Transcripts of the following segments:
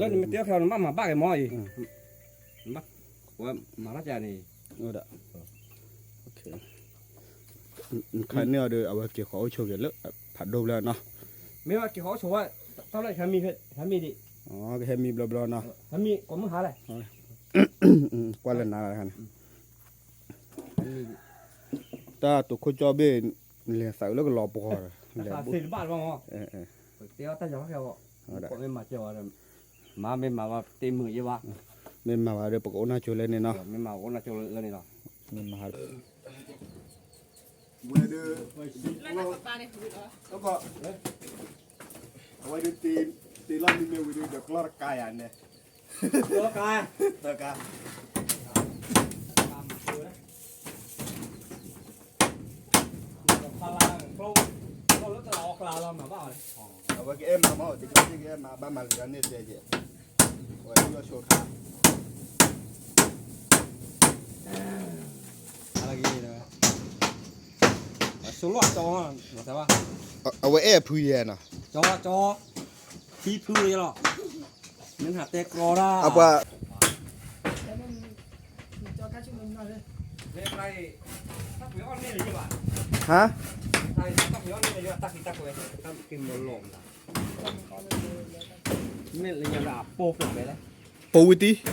လၢနမ့ၢ်တဲအီၣ်ခဲအံၤ နဘၣ်မၤဘၣ်က့ၤမၢ်အံၤ, ဝဲမၤထီၣ်ကန့ၣ်, ဝဲဒၣ်, ခါန့ၢ်အီၤဒီးအဝဲက့ၤဃီၤအိၣ်ဆိးက့ၤလၢဖးဒိၣ်ဖျၢၣ်နီၤ, မ့ၢ်ဝဲက့ၤဃီၤအိၣ်ဆိးဝဲ, တၢ်လၢဟဲမံ, ဟဲမံဒံး, ကဟဲမံဘျီဘျီနီၤ, ဟဲမံကိးမုၢ်ဟါလဲၣ်, ကွၢ်လၢနၤ, တၢ်တိၤခိၣ်ကၠီဘ့ၣ်, လဲၤသးအုးလၢကလီၤပှီၤဒီး, လဲၤဘၣ်, တဲအီၣ်တၢ်ယီၤခဲအံၤ, မၤမ့ၢ်မၤဘၣ်တ့မုာ်ယဲဘၣ်, မ့ၢ်မၤဘၣ်ဒီးပကအိၣ်နၢ်ကၠိလၢန့ၣ်နီၤ, မ့ၢ်မၤအိၣ်နၢ်ကၠိလၢန့ၣ်လီၤ, မ့ၢ်မၤ ဝဲဒၣ်, အဝဲဒၣ်တ့လီၤမံၤမ့ၢ်ဝံၤဒီး ဒီးကျီၢ်တကါယၤန့ၣ်, ဒီးကါ, အဝဲကအဲၣ်မၤမး တကဲကအဲၣ်မၤ ဘၣ်မၤလံၤဒၣ်န့ၣ်တဲက့ၤ, အဝဲဒၣ်ဆိခါ ဆိလီၢ်ကၠီ, အဝဲအဲၣ်အဖုယဲနီၤ, ကၠီ, ကၠီ, ဖံဖုယဲလီၤ, မ့ၢ်ဟးတဲကြီတၢ်, အပှၤ, ဟါ, ပိာ်ဝံၤတံၢ်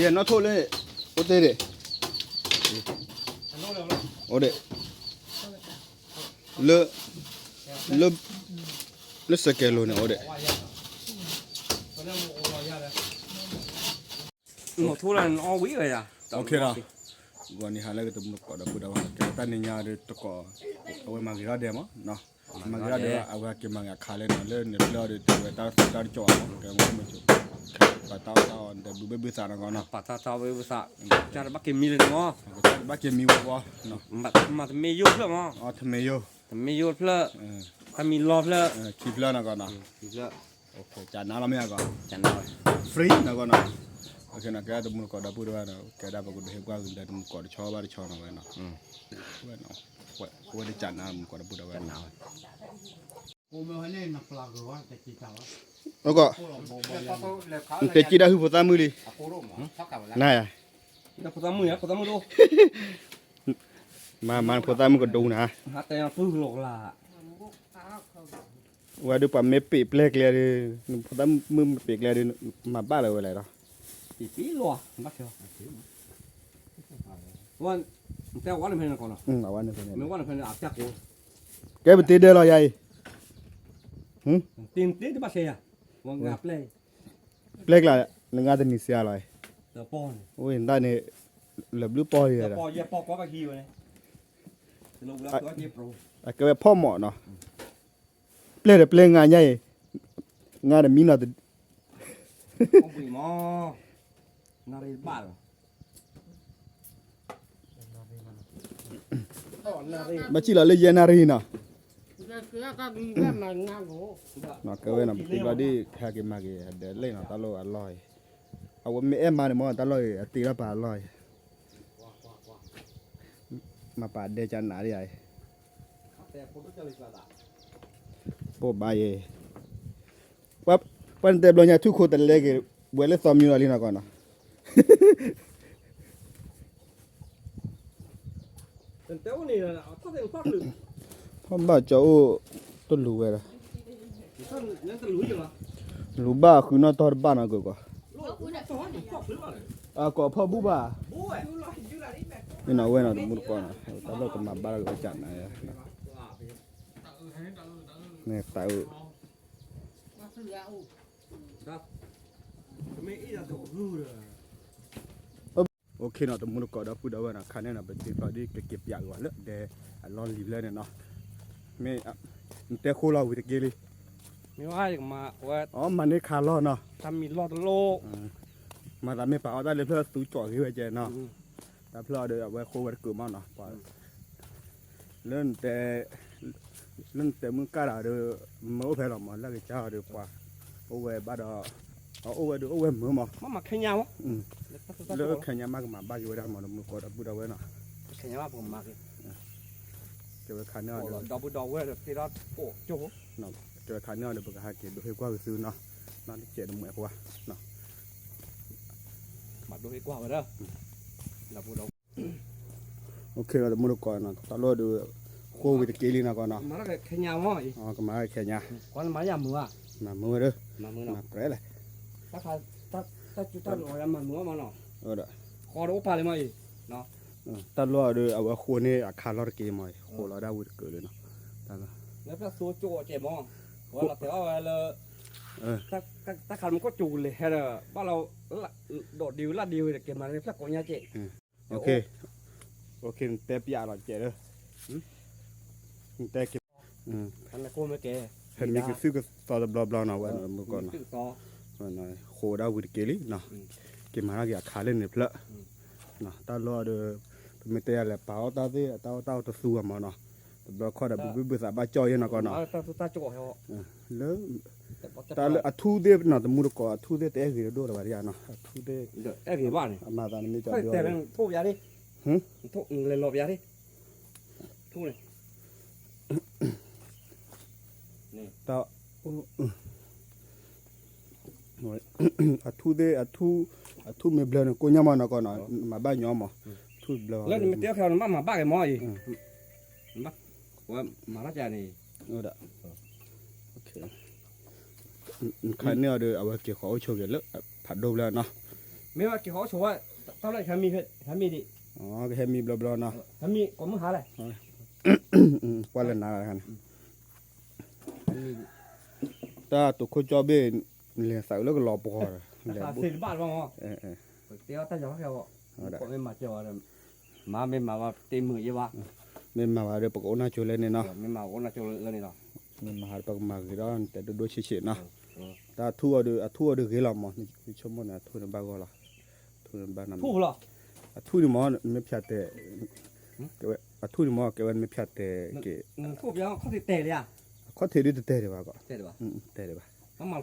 ယဲၢ်နီၢ်ထိၣ်လၢ, အိၣ်တ့ၢ်ဒံး, အိၣ်ဒံး, လၢ, လၢ, လၢစကဲၤလိၤန့ၣ်အိၣ်ဒံး, မ့ၢ်ထိၣ်လၢနအီၣ်ဝံၤဝဲယၤ, ဂီၤနံၤဟါလၢကတမူတကိးဒီပုၢ်ဒီဝဲၢ် ကဲတၢ်နံၤညါဒီးတကိး, အဝဲမၤဂ့ၤထီၣ်ဒဲးမး, မၤဂ့ၤထီၣ်ဒဲး အဝဲဟဲက့ၤမၤဂ့ၤအခါလဲၣ်နီၤ လၢန့ၣ်တဖျၢၣ်အီၤဒီး တဝဲတၢ်သးတၢ်တကီၢ်အီၤ ကဲမ့ၢ်မ့ၢ်ကၠိ, ပာ်တၢ်အီၣ်တၢ်အီဒီးဘုဘ့ၣ်ဘုသးနီၢ်ကီၢ်နီၤ, ပာ်တၢ်တၢ်ဘ့ၣ်ဘုသး, ကတၢ်တဘၣ်က့ၤမံလၢန့ၣ်မး, မၤတမ့ၢ်ယိၣ်ဖျၢၣ်မး, တမ့ၢ်ယိၣ်, တမ့ၢ်ယိၣ်တဖျၢၣ်, တၢ်မံလီၢ်ဖျၢၣ်, ခံဖျၢၣ်နီၢ်ကီၢ်နီၤ, ကနၤလီၤမ့ၢ်အဂီၢ်, free နီၢ်ကီၢ်နီၤ, ကဲတမူတကိးဒီပုၢ်ဒီဝဲၢ်နီၤ ကဲဒၣ်ပကဒိးဟ့ၣ်ပှၢ်ဂ့ၤလၢတမူတကိးတဆီဘၣ်တဆီနီၤဝဲနီၤ, ဝဲဒၣ်ကနၤဝဲ, အကီၢ်, နတဲကံၣ်ဒၣ်ဟုဖိသၣ်မုၣ်လံ, န, မၤမၤနဖိသၣ်မုၣ်ကဒိနၤ, ဝဲဒုးပှၤမ့ၢ်ပ့းပျဲၢ်ကျဲဒီး, နဖိသၣ်မုၣ်မ့ၢ်ပ့းကျဲဒီး, မၤဘၣ်လၢဝဲလဲၣ်ဒီး, ကဲပတ့ဒဲလီၤယၤအံၤ, ပျဲၢ်ကျါ, နငါတနံၤစှၤလီၤ, ဝဲဒၣ်န့ၣ်, လၢဘျုးပီၢ်ယဲ, အကဲဝဲဖီၣ်မီၢ်နီၤ, ပျဲၢ်ဒီးပျဲၢ်ငါညါအံၤ, ငါတမံနီၤ, ဘၣ်ဆံၣ်လီၤလၢယဲၢ်နၣ်ရံၣ်နီၤ, ကဲဝဲနီၤ ပတ့ဘျီဒ် ဟဲက့ၤမၤက့ၤဒဲးလဲၣ်နီၤ တၢ်လီၢ်အလီၢ်အံၤ, အဝဲမ့ၢ်အဲၣ်မါန့ၣ်မ့ၢ် တၢ်လီၢ်အံၤ အတ့ထီၣ်ပာ်အလီၢ်အံၤ, မၤပာ်ဒဲကနးဒ်အံၤ, ပိာ်ဘါယဲ, ပှၤနတဲဘျီညါထူၣ်ခိတလဲက့ၤ ဝဲလၢသီမံလီၤလံနီၤကီးနီၤ, ဖီၣ်ဘၣ်ကၠီအိၣ်တလူၤဝဲဒီး, လူၤဘၣ်ဃုနီၣ်တီၢ်တဘၣ်နီၤကီး, အကိးဖီၣ်ဘူၣ်ဘၣ်, မ့ၢ်နီၤဝဲနီၤ တမူတကိးနီၤ တၢ်လီၢ်ကမၤဘၣ်လီၤကစၢ်နၤ, မ့ၢ်သးအုး OK နီၤ တမူတကိးဒီပုၢ်ဒီဝဲၢ်နီၤ ခါန့ၣ်နီၤ ပတ့ကျီဒ်ကက့ၤပၠးက့ၤဝဲလၢဒဲးအလီၢ်လံၤဖျၢၣ်န့ၣ်နီၤ, မ့ၢ် နတဲဃိလီၤဝံၤတက့ၢ်လံ, မ့ၢ်ဝဲ အီ မၤန့ၢ်ခါလီၤနီၤ, တၢ်မံလီၢ်တလိၣ်, မၤသးမ့ၢ်ပာ်အီၣ်တၢ်လၢဖျၢၣ်သူကၠီၣ်ဂ့ၤဝဲကဲနီၤ, တၢ်ဖျၢၣ်အီၤဒီးအဝဲဃိဝဲတကုးမးနီၤ, လၢ လၢနတဲမုၢ်ကၢ်တၢ်ဒီး မ့ၢ်အိၣ်ဖဲလီၤမး လၢကစၢ်အီၤဒီးပှၤ အိၣ်ဝဲဘၣ်ဒီး အိၣ်ဝဲဒုးအိၣ်ဝဲမုာ်မး, မ့မ့ၢ်ခဲညါမး, လၢခဲညါမးကမၤဘၣ်က့ၤဝဲဒၣ်မး ဒီးမုၢ်ကီးဒီပုၢ်ဒီဝဲၢ်နီၤ, ခဲညါမးပကမၤက့ၤ, ကဲဝဲခါန့ၣ်ဒီး, ဒီပုၢ်ဒီဝဲၢ်ဒီးတ့ထီၣ်ကိၣ်ကၠိ, ကဲဝဲခါန့ၣ်ဒီး ပကဟဲက့ၤဒိဟ့ၣ်ကွၢ်က့ၤသုနီၤ, နီတစဲးတမှဲၤပှၤ, ဘၣ်ဒိဟ့ၣ်ကွၢ်ဝဲဒၣ်, ဒီပုၢ်ဒီဝဲၢ် အိၣ်ခ့ဒီးတမုၢ်တကိးနီၤ တၢ်လီၢ်ဒီး, ဃိဝံၤတက့ၢ်လံနီၤကီးနီၤ, ခဲညါမး, ကမၤခဲညါ, မၤမုာ်ဝဲဒၣ်, မၤမုာ်ဝဲဒၣ်, မၤမုာ်ဝဲဒၣ်, တၢ်လီၢ်ဒီးအဝဲဃိန့ၢ်အခါလီၤတက့ၢ်မးအံၤ, ဃိလီၤဒၣ်ဝံၤတကၢးလံနီၤ, တၢ်လီၢ်, လၢဖျၢၣ်သိကၠိအီၤကဲးမး, ဝဲလီၤတဲာ်အီၣ်ဝဲလၢ, တၢ်ခးမ့ၢ်ကိၣ်ကၠိကလဲၤဟဲဒီး ဘၣ်လီၤ, ဒိးဒံဝဲလၢဒံဝဲဒီးကဲမၤလၢဖျၢၣ်ကိးညါကဲး, အိၣ်ခ့, အိၣ်ခ့ နတဲပျးလီၤကဲးလၢ, နတဲက့ၤ, ဟဲမံကသုၣ်ကသီတဘျီဘျီနီၤ ဝဲမုၢ်ကီးနီၤ, ဃိဒၣ်ဝံၤတက့ၢ်လံနီၤ, က့ၤမၤထီၣ်က့ၤအခါလၢန့ၣ်ဖျၢၣ်, တၢ်လီၢ်ဒီး, ပမ့ၢ်တဲယၤလဲၣ် ပာ်အီၣ်တၢ်သ့ၣ် တၢ်အီၣ်တၢ်အီတသူဘၣ်မးနီၤ, တဘျီခီဒီးဘုဘုၣ်ဘုၣ်သးဘၣ်ကၠီၣ်ယဲနီၤကီးနီၤ, လၢ, တၢ်လၢအထူသ့ၣ်နီၤ တမုၢ်တကိးအထူသ့ၣ်တအဲၣ်ဂ့ၤတဒိၣ်လၢၤဘၣ်ဒ်နီၤ အထူသ့ၣ်, အမၤသးနမ့ၢ်ကၠီၣ်ဒိၣ်, လဲၤလီၤပျးဒ်, အထူသ့ၣ်, အထူမ့ၢ်ဘျၢန့ၣ် ကိညါမးနီၤကီးနီၤ, မၤဘၣ်ညီမး, ထူဘျၢ, လၢနမ့ၢ်တဲအီၣ်ခဲအီၤ နဘၣ်မၤဘၣ်က့ၤမးအံၤ, မၤလီၤကန့ၣ်, ခါန့ၣ်အီၤဒီး အဝဲက့ၤဃီၤအိၣ်ဆိးက့ၤလၢဖးဒိၣ်ဖျၢၣ်နီၤ, မ့ၢ်ဝဲက့ၤဃီၤအိၣ်ဆိးဝဲ, တၢ်လၢဟဲမံဒံး, ကဟဲမံဘျီဘျီနီၤ, ဟဲမံကိးမုၢ်ဟါလဲၣ်, ကွၢ်လၢနၤန့ၣ် တၢ်တိၤခိၣ်ကၠီဘ့ၣ်, လဲၤသးအုးလၢကလီၤပှီၤဒီး, သ့တဘၣ်လီၤ, တဲအီၣ်တၢ်ယီၤဟဲအီၤ, မ့ၢ်မၤကၢၤဝဲဒီး, မ့ၢ်မၤတ့ၢ်မုာ်ယဲဘၣ်, မ့ၢ်မၤဘၣ်ဒီး ပကအိၣ်နၢ်ကၠိလဲၣ်န့ၣ်နီၤ, မ့ၢ်မၤအိၣ်နၢ်ကၠိလၢန့ၣ်လီၤ, မ့ၢ်မၤဒီးပကမၤဂ့ၤဒီး နတဲဒိၣ်ဒိၣ်ဆံးဆံးနီၤ, တၢ်အထူအီၤဒီး အထူအီၤဒီးဂ့ၤလီၤမး, ဆိကမိၣ်န့ၣ် အထူန့ၣ်ဘၣ်ဂီၢ်လီၤ, အထူန့ၣ်ဘၣ်နီၤ, အထူန့ၣ်မး နမ့ၢ်ဖၠးတဲာ်, အထူန့ၣ်မး ကဲဝဲနမ့ၢ်ဖၠးတဲာ်က့ၤ, အခီၣ်ထံးဒ်တတဲာ်ဒံးဘၣ်ကီး, တဲာ်ဒံးဘၣ်, တဲာ်ဒံးဘၣ်,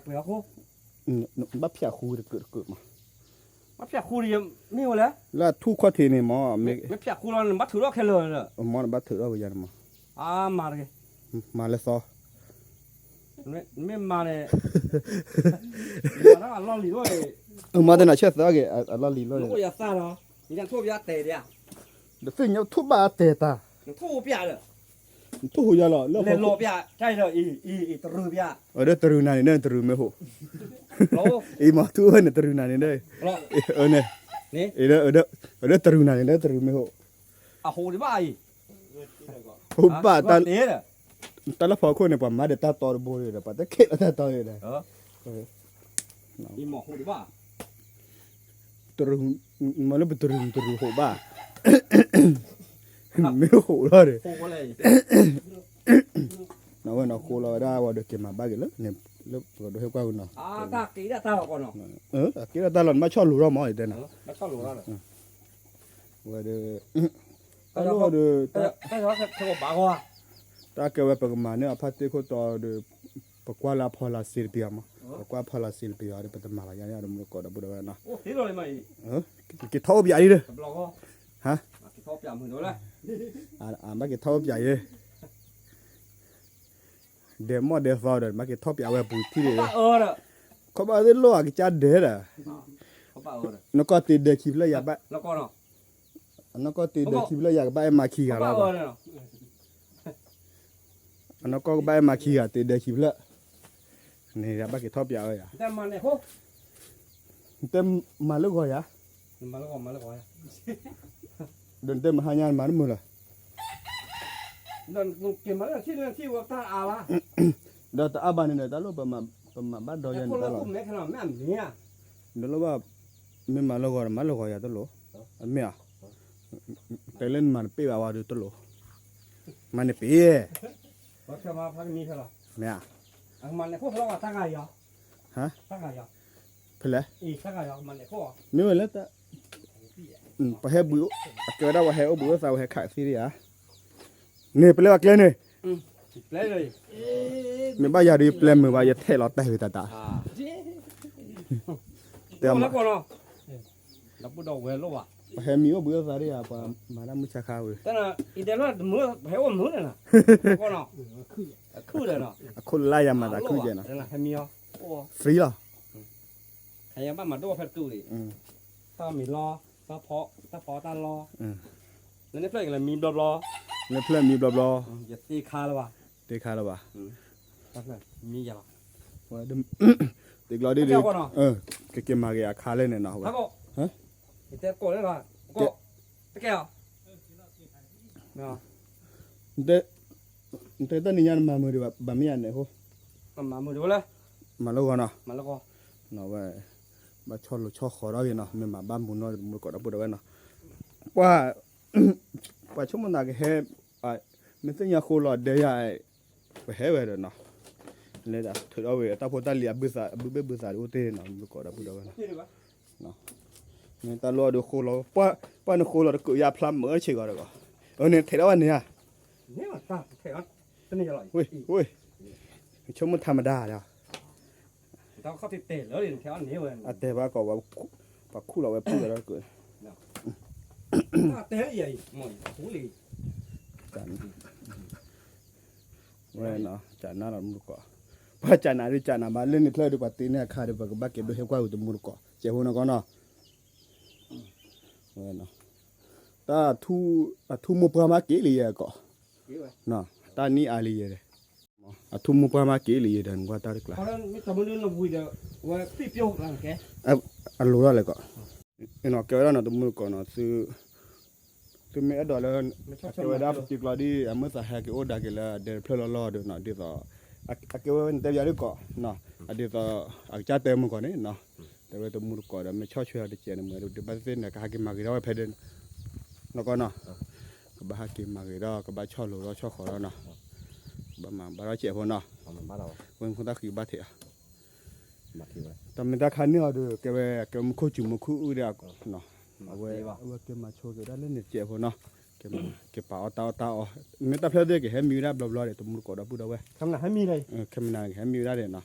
ဘၣ်ဖၠးဃူတကုာ်တကုာ်မး, ဘၣ်ဖၠးဃူဒီးမ့ၢ်ဝဲလဲၣ်, လၢအထူခီၣ်ထံးန့ၣ်မး, မ့ၢ်ဖၠးဃူလီၤန့ၣ် ဘၣ်ထုးထီၣ်ခဲလၢာ်လၢ, မ့ၢ်နဘၣ်ထုးထီၣ်ဝဲယၤန့ၣ်မး, အါမးတဂ့ၤ, မၤလၢသီ, မ့ၢ်မၤန့ၣ်, မၤတၢ်အလီၢ်လံၤလီၤ, မၤတနၤဆဲးသၢက့ၤ အလီၢ်လံၤလီၤ, နအိၣ်ယၤသၣ်လီၤ, နထိၣ်ပျးတဲာ်ဒံးဧါ, နသ့ၣ်ညါထိၣ်ဘၣ်တဲာ်တၢ်, နထိၣ်ပျးဒီး နထိၣ်ဟူးယၤလီၤ လၢလဲၤလီၤပျး, တၢ်အံၤဒီးအံၤ အံၤ အံၤ တရူးပျး, အဒၢတရူးနၤန့ၣ် နတရူးမ့ၢ်ဟိး, အံၤမၤထူဝဲန့ၣ် တရူးနၤန့ၣ်, အဒၢတရူးနၤန့ၣ် နတရူးမ့ၢ်ဟိး, အဟိးဒံးဘၣ်အံၤ, ဟိးဘၣ်, တၢ်လၢဖီခိၣ်န့ၣ် ပှၤမၤဒီးတၢ်တီတဘိဒီး ပှၤတခဲလၢာ်တၢ်တီဒီး တရူး, မ့ၢ်လၢပတရူး တရူးဟိးဘၣ်, မ့ၢ်ဟိးလီၤဒီး, နဝဲနီၤ ဃိလီၤဝဲဒၣ်ဝဲဒီး က့ၤမၤဘၣ်က့ၤလၢန့ၣ် လၢပကဒိးဟ့ၣ်ကွၢ်ဝဲနီၤ, အက့ဒၣ်တၢ်လီၤ နဘၣ်ဆီၣ်လိၤထီၣ်မး ယတဲနီၤ, ဝဲဒီး, တၢ်လီၢ်ဒီး, တၢ်ကဲဝဲပကမၤန့ၢ်အဖါတ့ခိၣ်တီဒီး, ပကွၢ်လၢအဖီလာ်စ့တပံၤအီၤမး, ပကွၢ်ဖီလာ်စ့တပံၤအီၤဒီး ပတမၤဘၣ်ယါန့ၣ် ဒီးမုၢ်ကီးဒီပုၢ်ဒီဝဲၢ်နီၤ, က့ၤထီၣ်အိၣ်ပယၤဒ်ဒီး, ဟါ, ဘၣ်က့ၤထီၣ်အိၣ်ပယၤယဲ, ဒဲးမီၢ်ဒဲးသီဒီး ဘၣ်က့ၤထီၣ်ပယၤဝဲပူၤထံၣ်န့ၣ်, ခီဘၣ်သ့ၣ်လိၣ်အကစၢ်ဒဲးဒီး, နကီၢ်တ့ဒဲးခံဖျၢၣ်ယၤဘၣ်, နကီၢ်တ့ဒဲးခံဖျၢၣ်ယၤကဘၣ်အဲၣ်မၤခံဂၤလီၤ, အနီၢ်ကီၢ်ကဘၣ်အဲၣ်မၤခံဂၤတ့ဒဲးခံဖျၢၣ်, န့ၣ်ယၤဘၣ်က့ၤထီၣ်ပယၤဝဲယၤ, နတဲမၤလၢဂီၤယၤ, ဒီးနတဲမၤဟါညါမၤတမုာ်လၢၤ ဒီးတအါဘၣ်န့ၣ်ဒီး တၢ်လိၣ်ပမၤဘၣ်ဒီးယၤန့ၣ်တၢ်လီၤ, ဒီးလိၣ်ဘၣ်, မ့ၢ်မၤလၢဂီၤဒီးမၤလၢဂီၤယၤတလိၣ်, မ့ၢ်ဧါ, တဲလၢနမၤတပ့ၢ်ဘၣ်ဝဲဒီးတလိၣ်, မၤန့ၣ်ပ့ၢ်, မ့ၢ်ဧါ, ဟါ, ဖဲလဲၣ်, မ့ၢ်ဝဲလၢ, ပဟဲဘုး, အကဲဝဲဒၣ်ဝဲဟဲအိၣ်ဘှံးအိၣ်သါဝဲဟဲခးသံဒံးဧါ, န့ၣ်ပျဲဝဲကျဲန့ၣ်, မ့ၢ်ဘၣ်ယၤဒီးယပျဲမုာ်ဘၣ် ယထဲးလီၤတဲာ်ဝံၤတၢ်တၢ်, တဲမး, ဒီပုၢ်ဒီဝဲၢ်လိၣ်ဘၣ်, ပှၤဟဲမံအိၣ်ဘှံးအိၣ်သါဒ်ယၤ ပှၤမၤတၢ်မုၢ်ဆါခါဝဲ, တၢ်အံၤတဲလၢတမုၢ်ဟဲအိၣ်မုၢ်န့ၣ်, အခုၣ်ဒီးနီၤ, အခိၣ်လၢယၤမၤသးခုၣ်ကဲနီၤ, ဟဲမံအီၤ, free လီၤ, ဟဲယဘၣ်မၤဒိၣ်ဖဲတတူၢ်လံ, တၢ်မံၤလီ, တၢ်ဖီတၢ်လီ, လၢန့ၣ်ဖျၢၣ်ကလဲၤမံဘျီဘျီ, လၢဖျၢၣ်မံဘျီဘျီ, ယသ့ခါလၢၤဘၣ်, သ့ခါလၢၤဘၣ်, မံယၤလီၤ, သ့ကျီဒ်, ကက့ၤမၤက့ၤအခါလၢန့ၣ်နီၤ, တဲကိးလၢ, တကဲအီၤ, နတဲတၢ်နံၤညါနမၤမုာ်ဒံးဘၣ် မ့ၢ်ယၤန့ၣ်အဃိ, မၤလၢဂီၤနီၤ, ဝဲ, ဘၣ်ဆီၣ်လိၤဆီၣ်ဃီၤထီၣ်က့ၤနီၤ မ့ၢ်မၤဘၣ်မုာ်နီၢ်တမူတကိးဒီပုၢ်ဒီဝဲၢ်နီၤ, ပှၤ, ပှၤဆိကမိၣ်သးကဟဲ, မ့ၢ်သ့ၣ်ညါဃိလီၤဒဲယၤ, ပဟဲဝဲဒီးနီၤ, လၢဒၣ်ထုးထီၣ်ဝဲတၢ်ဖိတၢ်လံၤအဘုသး အဘုဘ့ၣ်ဘုသးဒ်အိၣ်တ့ၢ်နီၤ မူတကိးဒီပုၢ်ဒီဝဲၢ်နီၤ, မ့ၢ်တၢ်လိၣ်အီၤဒုးဃိလီၤ, ပှၤန့ၣ်ဃိလီၤတကိးယါဖျါမုာ်ဆ့ၣ်ဂီၤတဂီၤ, အန့ၣ်ထဲးထီၣ်ဘၣ်န့ၣ်ဧါ, ဝ့ၢ်, ဆိကမိၣ်ထါမတၤဒီး, အတဲဘၣ်ကီး, ပှၤခူၣ်လီၤဝဲဖုၣ်ဝဲဒီးတကိး, ဝဲနီၤ ကနၣ်လီၤမူတကိး, ပှၤကနၣ်ဒုးကနၣ်ဘၣ် လၢန့ၣ်ဖျၢၣ်ဒုး ပှၤတ့န့ၢ်အခါဒီး ပကဘၣ်ကဲဒိဟဲကွၢ်ဝံၤတမူတကိး ကဲဖိနီၤကီးနီၤ, ဝဲ, တၢ်, အထူမိၢ်ပှၢ်မးက့ၤလံယဲကီး, တၢ်နံၣ်အါလံယဲဒီး, အထူမိၢ်ပှၢ်မးက့ၤလံယဲဒီး နကွၢ်တၢ်တကျါ, အလိၤထီၣ်လဲၣ်ကီး, ကဲဝဲဒၣ်နီၤ တမူတကိးနီၤ, သုမ့ၢ်အဲၣ်ဒိးလၢ, အကဲဝဲဒၣ်ပတံၤကျီဒ် အမုၢ်သးဟဲက့ၤအိၣ်ဒၣ်က့ၤလၢအဒဲတဖျၢၣ်လီၢ်လီၢ်ဒီးနီၤ ဒ်သိး, အကဲဝဲန့ၣ်တဲပၠးဒ်ကီး, ဒ်သိး, အကစၢ်တဲမုၢ်ကီးန့ၣ်နီၤ, တဲဝဲတမူတကိးဒီး မ့ၢ်ဆီၣ်ထွဲအီၤတကဲးန့ၣ် မ့ၢ်ဒုးဘၣ်သ့ၣ်န့ၣ် ကဟဲက့ၤမၤဂ့ၤထီၣ်ဝဲဖဲဒၣ်, နီၤကီးနီၤ, ကဘၣ်ဟဲက့ၤမၤဂ့ၤဒီး ကဘၣ်ဆီၣ်လိၤဒီးဆီၣ်ဃီၤဒီးနီၤ, ကဘၣ်မၤဘၣ်ထီၣ်ကဲးဖိနီၤ, ဝဲမူတၢ်ဃံဘၣ်ထံးအီၤ တၢ်မ့ၢ်တၢ်ခါန့ၢ်အီၤဒီး ကဲဝဲကဲဝဲမူခိၣ်စူၤမူခိၣ်အုၣ်ဒီး, အဝဲ, အဝဲကဲမၤဆိက့ၤဒၣ်လၢန့ၣ်ကဲးဖိနီၤ, ကဲပာ်အီၣ်တၢ်အီၣ်တၢ်အီ, မ့ၢ်တၢ်ဖျၢၣ်သ့ၣ်ကဟဲမံဝဲဒၣ်ဘျီဘျီဒီး တမူတကိးဒီပုၢ်ဒီဝဲၢ်, ခဲမနၤကဟဲမံဝဲဒၣ်ဒီးနီၤ,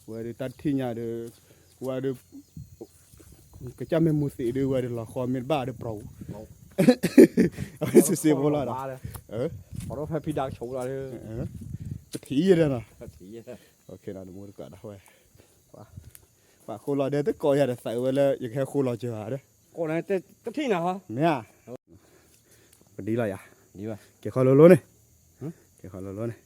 ဝဲဒုးတၢ်ထံၣ်ညါဒီး, ဝဲဒုး ကစၢ်မ့ၢ်မူသံးဒုး ဝဲဒုးလီၤဃီမ့ၢ်တဘၣ်ဒီးပြီၤ, အဝဲစံးစ့ဖိလီၤဒီး, ဖဲဖံဒါကဆိးလီၤ, ပထံၣ်ယဲဒီးနီၤ, တမူတကိးဒီးဝဲ, ပှၤဃိလီၤဒဲတကိးယၤဒီး သးအုးဝဲလၢယကဟဲဃိလီၤစၢၤဧါဒီး, မ့ၢ်ဧါ, ပဒ်လီၤယၤ, ကဲၤခီလိၤလိၤန့ၣ်, ကဲၤခီလိၤလိၤန့ၣ်,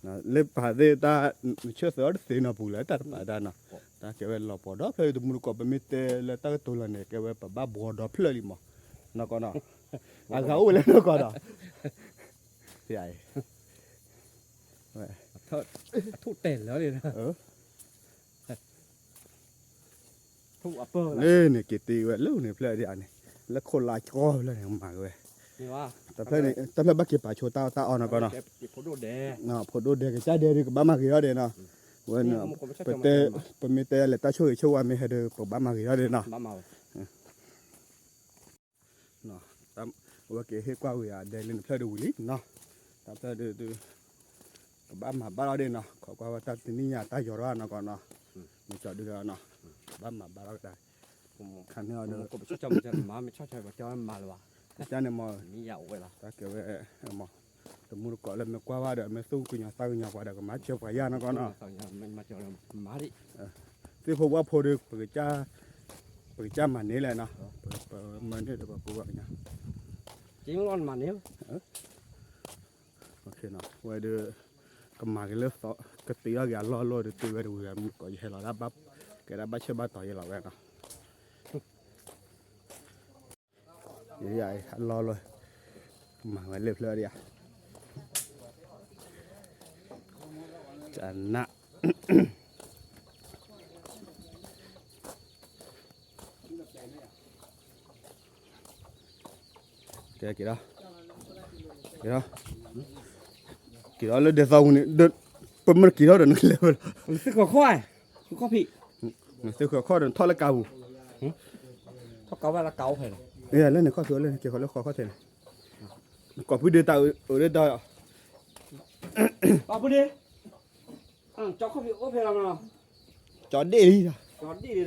လၢပှၤသ့ၣ်တၢ်, နဆၢသၢအီၤတသ့နီၤပူၤလၢတၢ်တပာ်တၢ်နီၤ, တၢ်ကဲဝဲလီၤပှီၤဒီဖျၢၣ်လံ တမူတကိး ပမ့ၢ်တဲလၢတၢ်ကတိၤလီၤန့ၣ် ကဲဝဲပဘၣ်ဘှီဒီဖျၢၣ်လံမး, နီၢ်ကီၢ်နီၤ, အဂၤအိၣ်ဝဲလၢနီၢ်ကီၢ်ဒီး, အထူၣ်တဲာ်လၢာ်န့ၣ် လၢန့ၣ်က့ၤတ့ဝဲလၢန့ၣ်ဖျၢၣ်ဒ်အန့ၣ်, လၢခိၣ်လါကီၢ်ဖျၢၣ်န့ၣ် မၤက့ၤဝဲ, တဖျၢၣ်ဘၣ်က့ၤပာ်ဆိတၢ်အီၣ်တၢ်အီနီၢ်ကီၢ်နီၤ, ဖိဒိၣ်ဒဲ ကစၢ်ဒဲဒုးကဘၣ်မၤဂ့ၤထီၣ်ဒဲးနီၤ, ဝဲ, ပမ့ၢ်တဲလၢ တၢ်ဆိၣ်ဂ့ၤဆိၣ်ဝါမ့ၢ်ဟဲဒီး ပကဘၣ်မၤဂ့ၤထီၣ်ဒဲးနီၤ အဝဲက့ၤဟ့ၣ်ကွၢ်ဝံၤအဒဲလၢနဖျၢၣ်ဒုးဝံၤလံနီၤ, တၢ်ဖျၢၣ်ဒုး, ကဘၣ်မၤဘၣ်ထီၣ်ဒဲးနီၤ, ခိးကွၢ်ဝဲတၢ်တနံၣ်ညါတၢ်ယီၤထီၣ်နီၢ်ကီၢ်နီၤ, မ့ၢ်ကၠီဒုးနီၤ, ကဘၣ်မၤဘၣ်ထီၣ်ကဒါ, ခါန့ၣ်အီၤဒီး, ကစၢ်န့ၣ်မ့ၢ်, တၢ်ကဲဝဲ, တမူတကိးလၢမ့ၢ်ကွၢ်ဘၣ်ဒီး မ့ၢ်သူၣ်ကညီၤသးကညီၤပှၤဒီး ကမၤစၢၤပှၤယါနီၢ်ကီၢ်နီၤ သ့ၣ်ဖိဝၣ်ဖိဒီး ပကစၢ်မၤန့ၢ်လဲၣ်နီၤ, ပမၤန့ၢ်ဒီးပှၤကူပှၤကညီ, မၤန့ၢ်, ဝဲဒီး, ကမၤက့ၤလၢသီ, ကတ့ထီၣ်က့ၤအလီၢ်လီၢ်ဒီး တ့ဝဲတဝံၤဝဲမုၢ်ကီး ယဟဲလီၤဒၣ်ဘၣ်, ကဲဒၣ်ဘၣ်ဆၢဘၣ်တီၤယဲလီၤဝဲနီၤ အလီၢ်လီၤ, မၤဝဲလၢဖျၢၣ်ဒ်ဧါ, ကနၣ်, က့ၤ, က့ၤ, က့ၤထီၣ်လၢဒဲသီပူၤန့ၣ်, ပမ့ၢ်က့ၤထီၣ်ဒီးနလဲၤဝဲလီၤ, သုးခိၣ်ခီၣ်ဒီးထီၣ်လၢကါပူၤ, လၢန့ၣ်ခီၣ်ဖံး, လၢန့ၣ်က့ၤဃီၤလၢဃီခီၣ်ထံးန့ၣ်, ကိးဖုဒ့တၢ်အၢဒၣ်, ကၠီဒ့ၣ်လံ, ကၠီဒံၣ်န့ၣ်ဒီး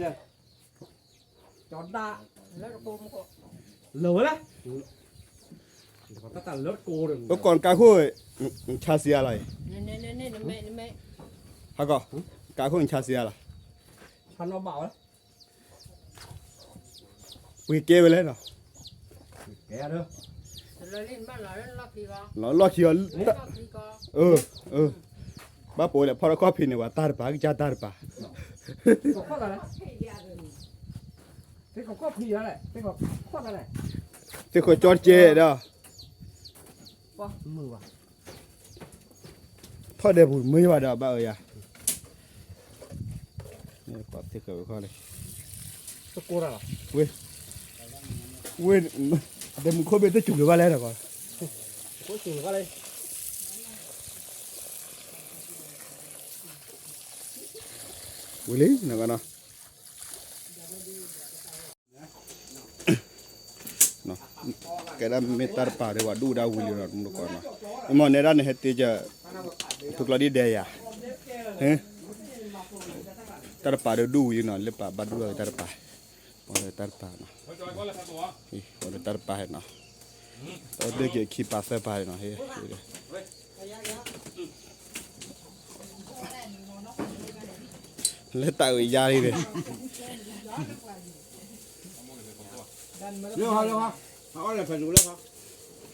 ကၠီဒၣ် လၢတကိးမူကီး လၢဝဲလဲၣ် တၢ်တၢ်လၢတကိးဒီး ပကိးနကါခိၣ် နဆါစံးအါလီၤအံၤ ဟးကီး ကါခိၣ်နဆါစံးအါလီၤ ဆါနီၣ်ဘၣ်ဝဲ ပှ့ၤကဲဝဲလဲၣ်နီၤ ကဲဒီး လီၤလီၢ်ခံအီၤ ဘၣ်ပိာ်လဲၣ် ဖီၣ်ထီၣ်ခီၣ်ဖံးန့ၣ် ပှၤတၢ်တပၤ ကစၢ်တၢ်တပၤ သ့ၣ်ဃီကၠီတကဲဒီး ထီၣ်ဒဲးပူၤမ့ၢ်ဘၣ်ဒီးဘၣ်အၢယၤ သ့ၣ်ဃီဝဲခီလံ ဝ့ၢ် ဝ့ၢ် ဒဲးမုၢ်ခိၣ်ဘ့ၣ်တစူၤလၢၤဘၣ်လဲၣ်တကီး ဝံၤလံ နကနီၤ ကဲဒၣ်မ့ၢ်တၢ်တပၤဒီး ပှၤဒူၣ်ဒၣ်ဝံၤလံနီၤ တမူတကိးနီၤ မ့ၢ်နဲဒၣ်န့ၣ် ဟဲတ့က ဖုကျီဒံၣ်ဒဲးယၤ တၢ်တပၤဒီးဒူၣ်ဝံၤလံနီၤ လၢပှၤဘၣ်ဒူၣ်ဝဲတၢ်တပၤ ပှၤလၢတၢ်တပၤနီၤ ပှၤလၢတၢ်တပၤနီၤ တၢ်ဒ့ၣ်က့ၤခံပၤသၢပၤနီၤ ဟ့ၣ် လၢတၢ်အုးယါလံန့ၣ် လၢဟီလၢဟီ အီၣ်လၢဖဲလူၤလၢ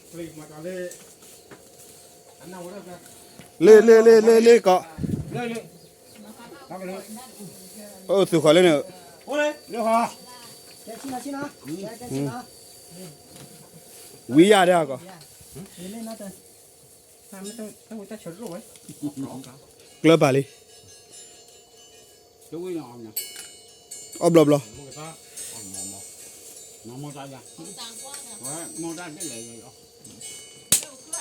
ဟီ လ့လ့လ့လ့လ့ကီး အိၣ်သုးဃီလၢန့ၣ် လၢဟီ ဝံယၤဒၣ်ကီး ကျၢၤပာ်လံ အီၣ်ဘျီဘျီ အကိးနံၤညါ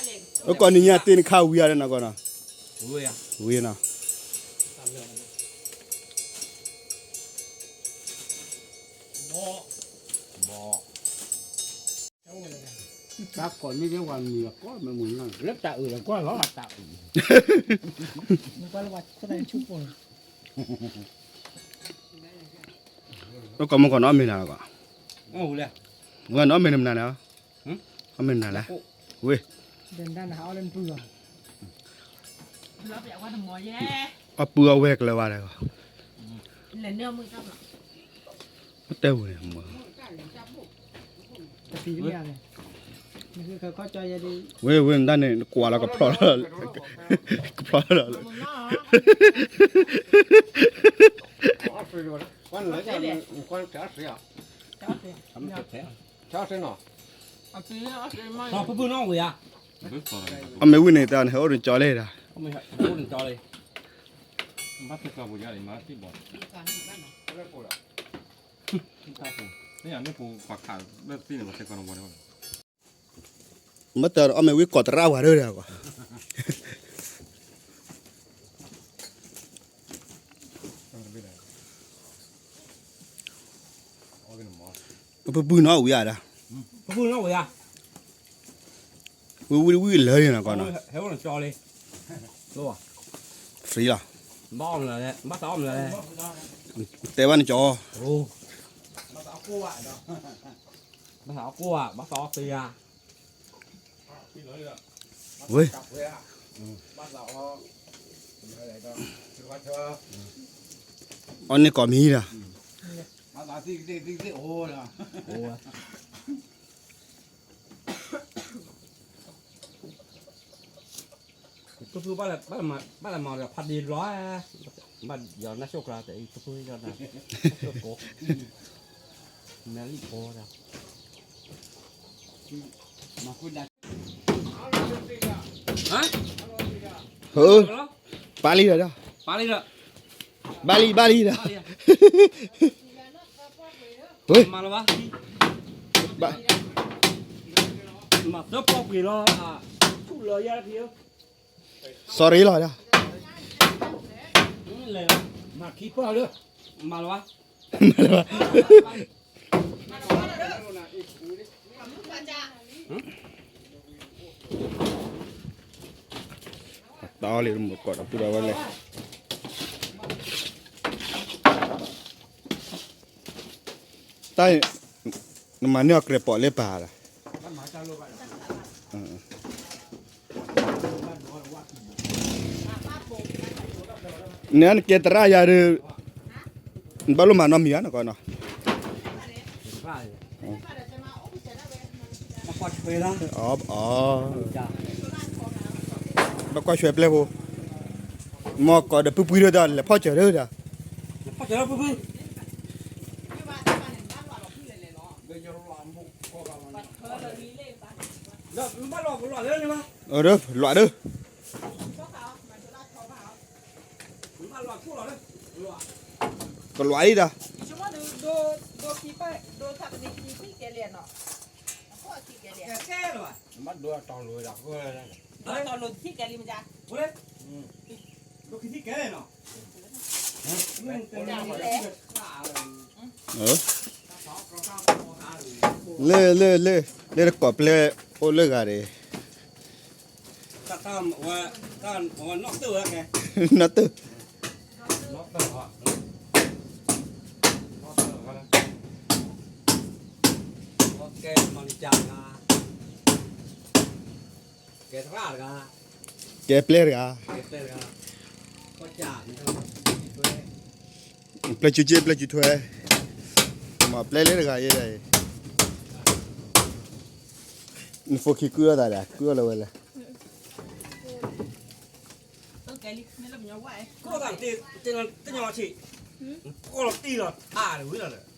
တ့ၢ်နခါဝံၤယၤလၢနၤ ကီးနီၤ ဝံၤနီၤ တၢ်ကိးန့ၢ်က့ၤဝဲမံၤအကိးမ့ၢ်မုၢ်နီၤ လၢတၢ်အုးဒီးကွၢ်လီၤတၢ်အုး အကိးမ့ၢ်ကီးနီၤ အီၣ်မ့ၤနၤလီၤကီး ဝဲနီၤ အီၣ်မ့ၤနမနၤလဲၣ် အီၣ်မ့ၤနၤလဲၣ် ဝ့ၢ် အပုၢ်အဝဲၢ်ကျၢၤဝါဒီး တဲဝဲန့ၣ် ဝ့ၢ်ဝ့ၢ်နတၢ်န့ၣ် နကွၢ်လီၤကဖျီလီၤ ကဖျီလီၤ အီၣ်မ့ၤဝံၣ်န့ၣ် တၢ်န့ၣ် ဟဲအိၣ်တကၠီလံ မ့ၢ်တအီၣ်မ့ၤဝံၣ်ကိးတရၣ်ဝဲဒၣ်ဒီး ပပုၢ်နီၣ်ဝံၤဧါဒီး ဝံၤဝံၤဝံၤလၢန့ၣ်နီၤကီးနီၤ free လီၤ တဲဘၣ်န့ၣ်ကီး ဝ့ၢ် အီၣ်န့ၢ်ကိးမံၤဒီး ဖုဖုဘၣ်လဲၤမၤဒီးဖးဒ့ဘျီ ဘၣ်ယီၤနၢ်ဆိၣ်ကျါတဲအံၤ ဖုဖုယီၤနၢ်ဆိၣ်ကိး မဲာ်လံကိးဒီး ပာ်လံဒီး ပာ်လံဒီး ဘၣ်လံ ဘၣ်လံဒီး ဝ့ၢ် မၤလီၤဘၣ် မၤသၢပီၢ်ကွံာ်လီၤ sorry လီၤဒီး မၤခံပီၢ်လၢ မၤလီၤဘၣ် တၢ်အီၣ်လံ မုၢ်ကိးဒီးပုၢ်ဒီးဝဲလဲၣ် တၢ် နမၤန့ၢ်အီၤကြဲးပိာ်လၢပၢ်လီၤ. နနကဲသရၣ်ယၤဒီး နဘၣ်လိၣ်မၤနီတမံၤဘၣ်နီၢ်ကီၢ်နီၤ. ဘၣ်ကွၢ်ဆွဲပျဲၢ်ဖိ, မ်ကီးဒီးပုၢ်ပုၢ်ဒီး လဲၤဖီၣ်စၢၤဒီး လွးဒီး ကလွးအံၤဒီး လၢ လၢ လၢ လၢတကိးပျဲၢ်အိၣ်လၢဂၤန့ၣ် နီၢ်တၢၢ် ကဲပျဲၢ်တဂၤ, ပျဲၢ်စုစ့ ပျဲၢ်စုထွဲ, မ့ၢ်ပျဲၢ်လၢတဂၤယဲဒၣ်အံၤ, နဖိခံကုၢ်အီၣ်သးဒီး ကုၢ်အီၣ်လၢဝဲလဲၣ်. တညီဆံး, ကီၢ်လီၤတံၢ်လီၤထးဝံၤလီၤဒီး,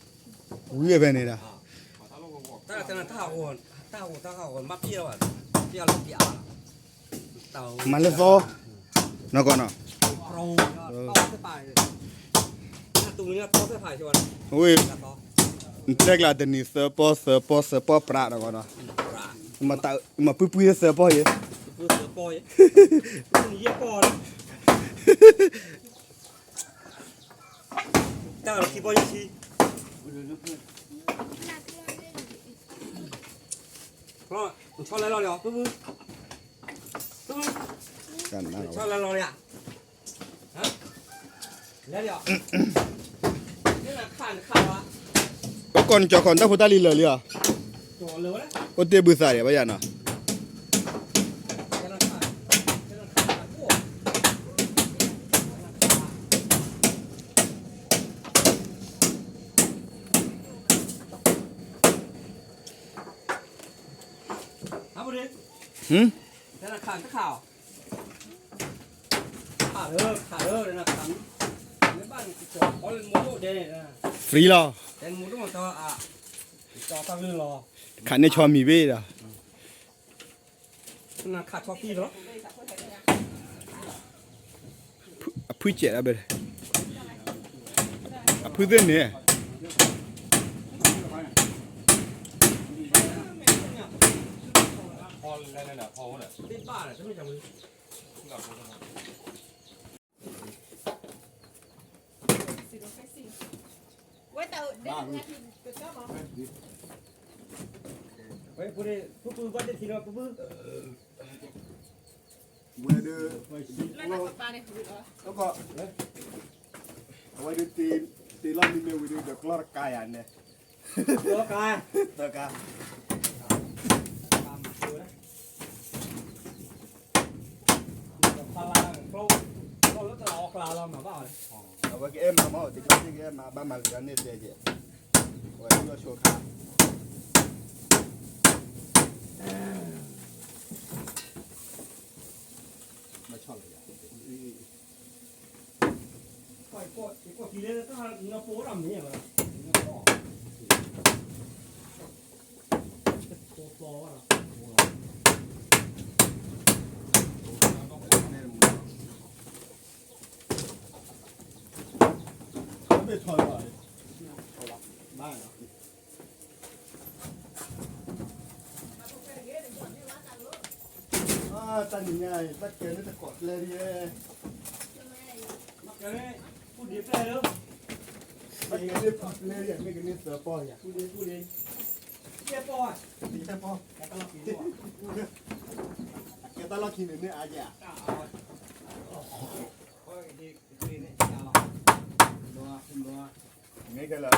ဝံၤဖဲန့ၣ်ဒီး, တၢ်တၢ်ဟးဂီၤ, တၢ်ဟးဂီၤ, တၢ်ဟးဂီၤ, မ့ၢ်ပျဲၢ်လီၤဘၣ်, ပျဲၢ်လီၤပျဲၢ်, မၤလၢသီ, နီၢ်ကီၢ်နီၤ, ဝဲ, နတဲကျါတနံၤသၢပီၢ် သၢပီၢ် သၢပီၢ်ပြးနီၢ်ကီၢ်နီၤ, မၤပုၢ်ပုၢ်သၢပီၢ်ယဲ, တၢ်ခံပီၢ်ယဲၢ်ဆံ, ဆီလဲလီၤလံ, ဆီလဲလီၤလံ, ပကီၢ်နကၠီၤခီၣ်နတၢ်ဖိတၢ်လံၤလၢာ်လံဧါ, အိၣ်တ့ၢ်ဘုသးဒံးဘၣ်ယၤနီၤ. free လီၤ, ခးန့ၢ်ဆီမံၤဘ့ၣ်ဒီး အဖုစဲးဒၣ်ဘၣ်, အဖုသ့ၣ်န့ၣ် ဝဲဒၣ်, အဝဲဒၣ်တ့လီၤမံၤမ့ၢ်ဝံၤဒီး ဒီးကျီၢ်တကါယၤန့ၣ်, သၢကါ, သၢကါ, အဝဲကအဲၣ်မၤမး တကျါသ့ၣ်ကအဲၣ်မၤ ဘၣ်မၤလၢန့ၣ်တဲက့ၤ, အဝဲဒၣ်ဆိခါ တၢ်နံၤညါအံၤ ဘၣ်ကဲန့ၣ်တကိးပျဲၢ်ဒ်, ဘၣ်ကဲန့ၣ်ပှၤပျဲၢ်ဒ် မ့ၢ်ကန့ၢ်သၢပီၢ်ယၤ, ယဲၢ်ပီၢ်, ကဲတၢ်လီၢ်ခံန့ၣ်န့ၣ်အါယၤ, မ့ၢ်ကဲလၢ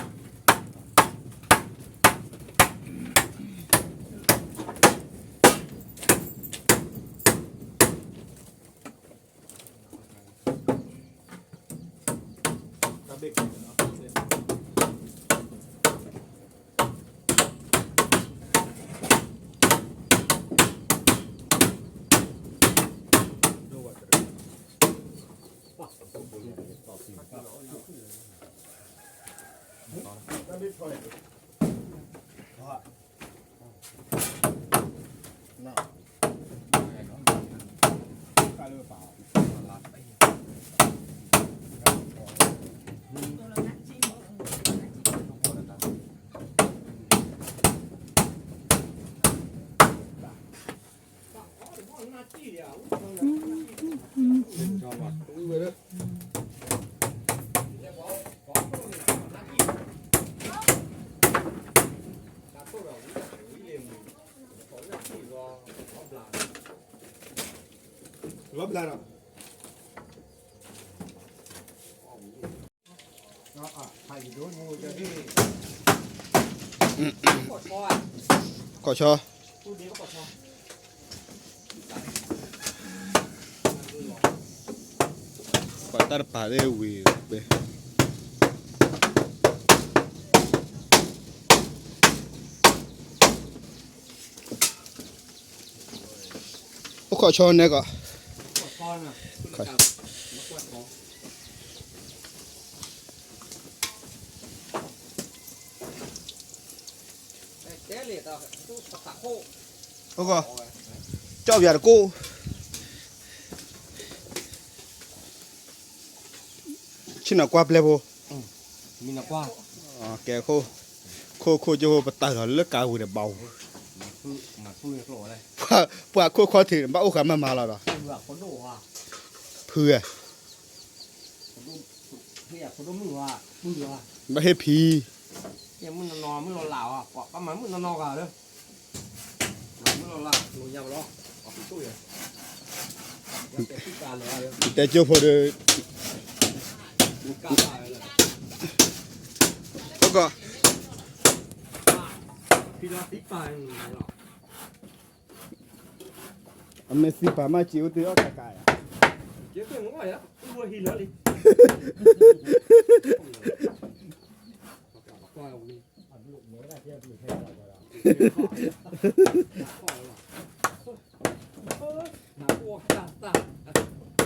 လီၤဘျါဒီး ကီၢ်ဆီ ပှၤတၢ်တပၤသ့ၣ်ဝံၤ အိၣ်ခိးဆီနဲကီး, ကၠီၣ်ပယၤတကိၣ်, ဆ့ၣ်နီၤကွၢ်ပျဲၢ်ဖိ, ကဲခိၣ်, ခိၣ်ခိၣ်ကၠိဖိ ပတၢ်လီၤလၢကါဝံၤဒီးဘၣ်ဝူ, ပှၤခိၣ်ခီၣ်ထံး ဘၣ်အိၣ်ဃာ်မးမးလီၤဒီး, ဖု, ဘၣ်ဟ့ၣ်ဖံ, တဲကၠိဖိဒီး, ကီး, အမ့ၢ်သံပာ်မးစံးအိၣ်တ့ၢ်အီၣ်ကးကးယၤ, မုၢ်ဒံး, ပျဲၢ်ဒၢၣ်ထံဂၤတအ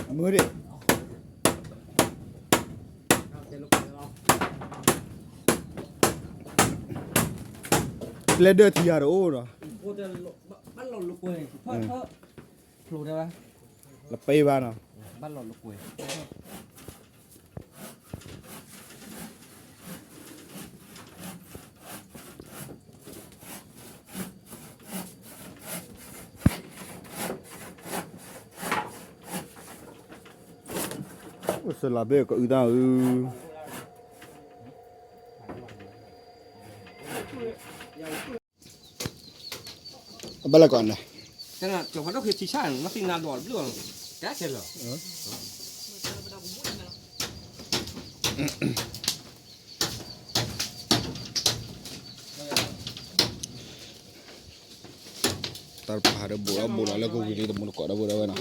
ိၣ်ဒီး, လပ့ဘၣ်နီၤ, အိၣ်စလၤဘ့ၣ်ကအုတၢ်အု, အဘၣ်လၢကီးန့ၣ်, ကၠီၤဖးဒိၣ်ဃ့ထံဆၣ်န့ၣ် နသံနၤဒိးတဘျုး, ကဲခဲလၢာ်, တၢ်တပၤဒီးဘိးလီၤဘိးလီၤလၢကဝံၤလံ တမူတကိးဒီးဘိးဒီးဝဲနီၤ,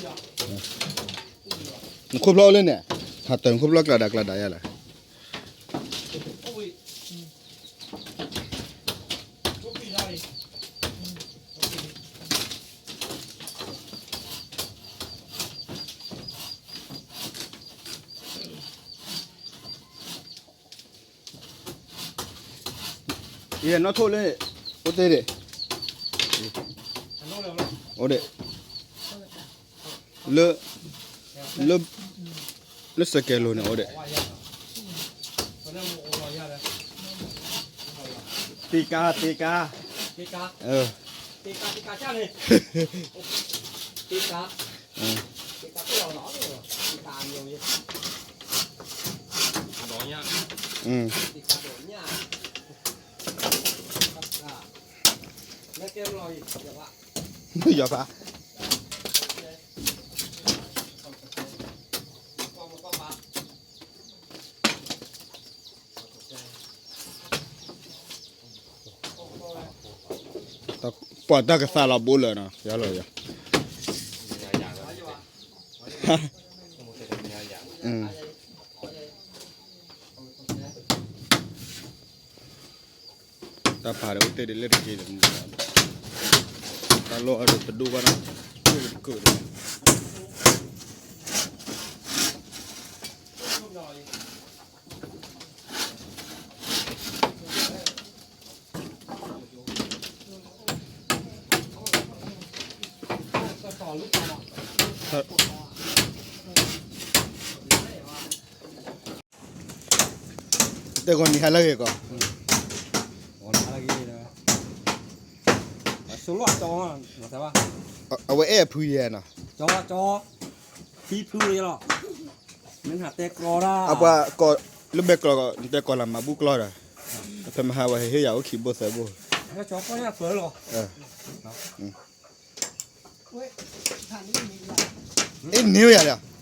နခိၣ်ဖျီၣ်အိၣ်လၢန့ၣ်, ဟးတၢ်နခိၣ်ဖျီၣ်ကျးဒးကျးဒးယါလဲၣ် ယဲၢ်နီၣ်ထိၣ်လၢ, အိၣ်တ့ၢ်ဒံး, အိၣ်ဒံး, လၢ, လၢ, လၢစကဲလိၤန့ၣ်အိၣ်ဒံး, တ့ကါတ့ကါ, တ့ကါ, တ့ကါတ့ကါန့ၣ်, တ့ကါ, တ့ကါ, တ့ကါညါ, တ့ကါညါ, ယွၤဖး ပှၤတၢ်ကသးလီၤဘိလၢာ်နီၤ ယလီၤယၤ, တၢ်ဖးဒီးအိၣ်တ့ၢ်ဒံးလၢတက့ၢ်ဒီး, တၢ်လီၢ်အဒိးတဒိၣ်ဘၣ်နီၤ, တကၢၢ်ဒီး တ တဲဂီၤနံၤဟါလၢအဂ့ၤကီး, အဝဲအဲၣ်အဖုယဲနီၤ, အပှၤကီၢ်လၢမဲာ်ကျီၢ် နတဲကီၢ်လၢမၤဘူၣ်ကျီၢ်ဒီး, ဖဲမဟါဝဲဟ့ၣ်ယၤအိၣ်ခံဘိသၢဘိ, အ့ၣ်န့ၢ်ဝဲယၤလီၤ,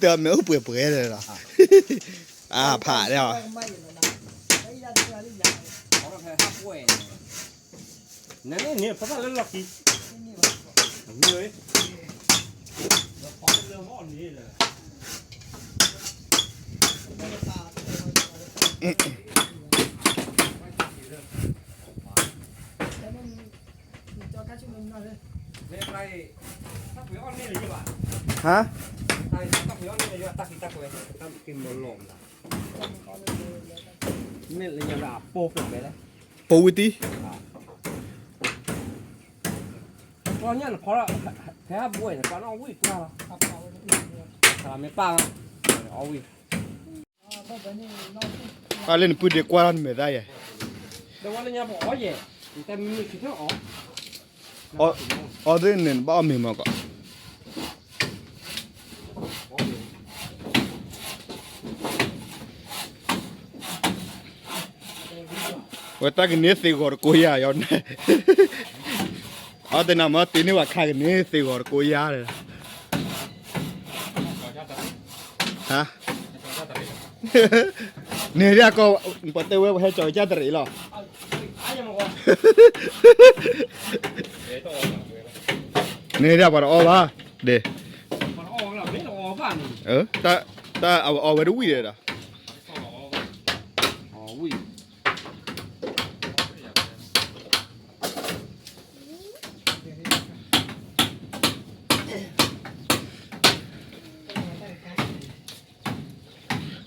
တဲမ့ၢ်အိၣ်ပှဲၤပှဲၤလီၤ, အဖးဒၣ်, ဟါ, ပိာ်ဝံၤတံၢ်, ပၢ်လၢနပုၢ်ဒ့ကွၢ်ထီၣ်နမဲာ်သၣ်ယဲ, အီသ့ၣ်န့ၣ် နဘၣ်အီၣ်မ့ၤမးကီး, ဝဲတၢ်ကန့ၢ်သ့ဂီၤတကိးယၤယီၤန့ၣ်, အီသ့ၣ်နၤမ့ၢ်တ့န့ၢ်ဝဲခါကန့ၢ်သ့ဂီၤတကိးယၤ, ဟါ, န့ၣ်ဒၣ်ကီး, ပှၤတဲဝဲပှၤဟဲကၠီၤကစၢ်တရံးလီၤ, န့ၣ်ဒၣ်ပှၤတအီၣ်ဘၣ်, ဒ့, တၢ်အီၣ်ဝဲတဝံၣ်ဒီးဒီး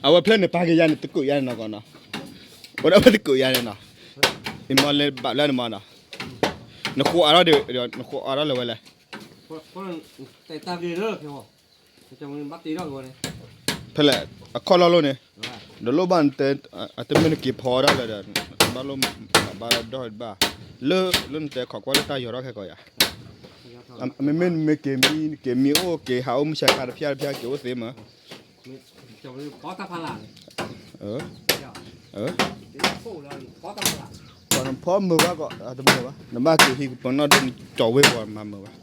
အဝဲဖျၢၣ်န့ၣ် ပာ်က့ၤယၤန့ၣ် တကိးယၤန့ၣ်နီၢ်ကီၢ်နီၤ, အိၣ်ဒၣ်ဝဲတကိးယၤန့ၣ်နီၤ, အံၤမ့ၢ်လၢဘၣ်လၢန့ၣ်မးနီၤ, နဃိအါထီၣ်ဒီး နဃိအါထီၣ်လၢၤဝဲလဲၣ်, ဖဲလဲၣ် အခီၣ်လီၢ်လိၣ်န့ၣ်, ဒီးလိၣ်ဘၣ်နတဲ, အတမ့ၢ်နက့ၤဖီဒၣ်လၢၤဒီး ဘၣ်လိၣ်မၤဘၣ်ဒီးဘၣ်, လၢ လၢနတဲခိးကွၢ်လၢတၢ်ယီၤထီၣ်ခဲကီးယၤ, မ့မ့ၢ်နမ့ၢ်က့ၤမံ နက့ၤမံအိၣ်က့ၤဟးအိၣ်မုၢ်ဆါခါတဖျၢၣ်တဖျၢၣ်က့ၤအိၣ်သ့မး, ပှၤနဖီမုာ်ဘၣ်ကီး အတမုာ်ဘၣ် နဘၣ်က့ၤဟံးကပၤနီၣ်ဒိၣ်နကၠီၤဝ့ၢ်ပှၤမၤမုာ်ဘၣ်,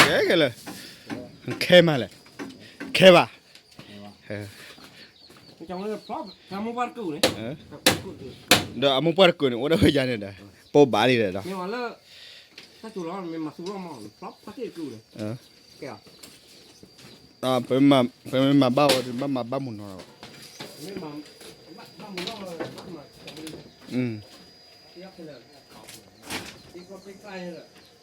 ကဲကဲလၢ, ခဲမးလဲၣ်, ခဲဘၣ်, ဒီးအမိၢ်ပှၢ်တကုာ်န့ၣ် အိၣ်ဒၣ်ဝဲယၤန့ၣ်ဒီး ပိာ်ဘၣ်လံဒီး, ပမ့ၢ်မၤဘၣ်ဝဲ ပဘၣ်မၤဘၣ်မုာ်နီၤလီၤ, အ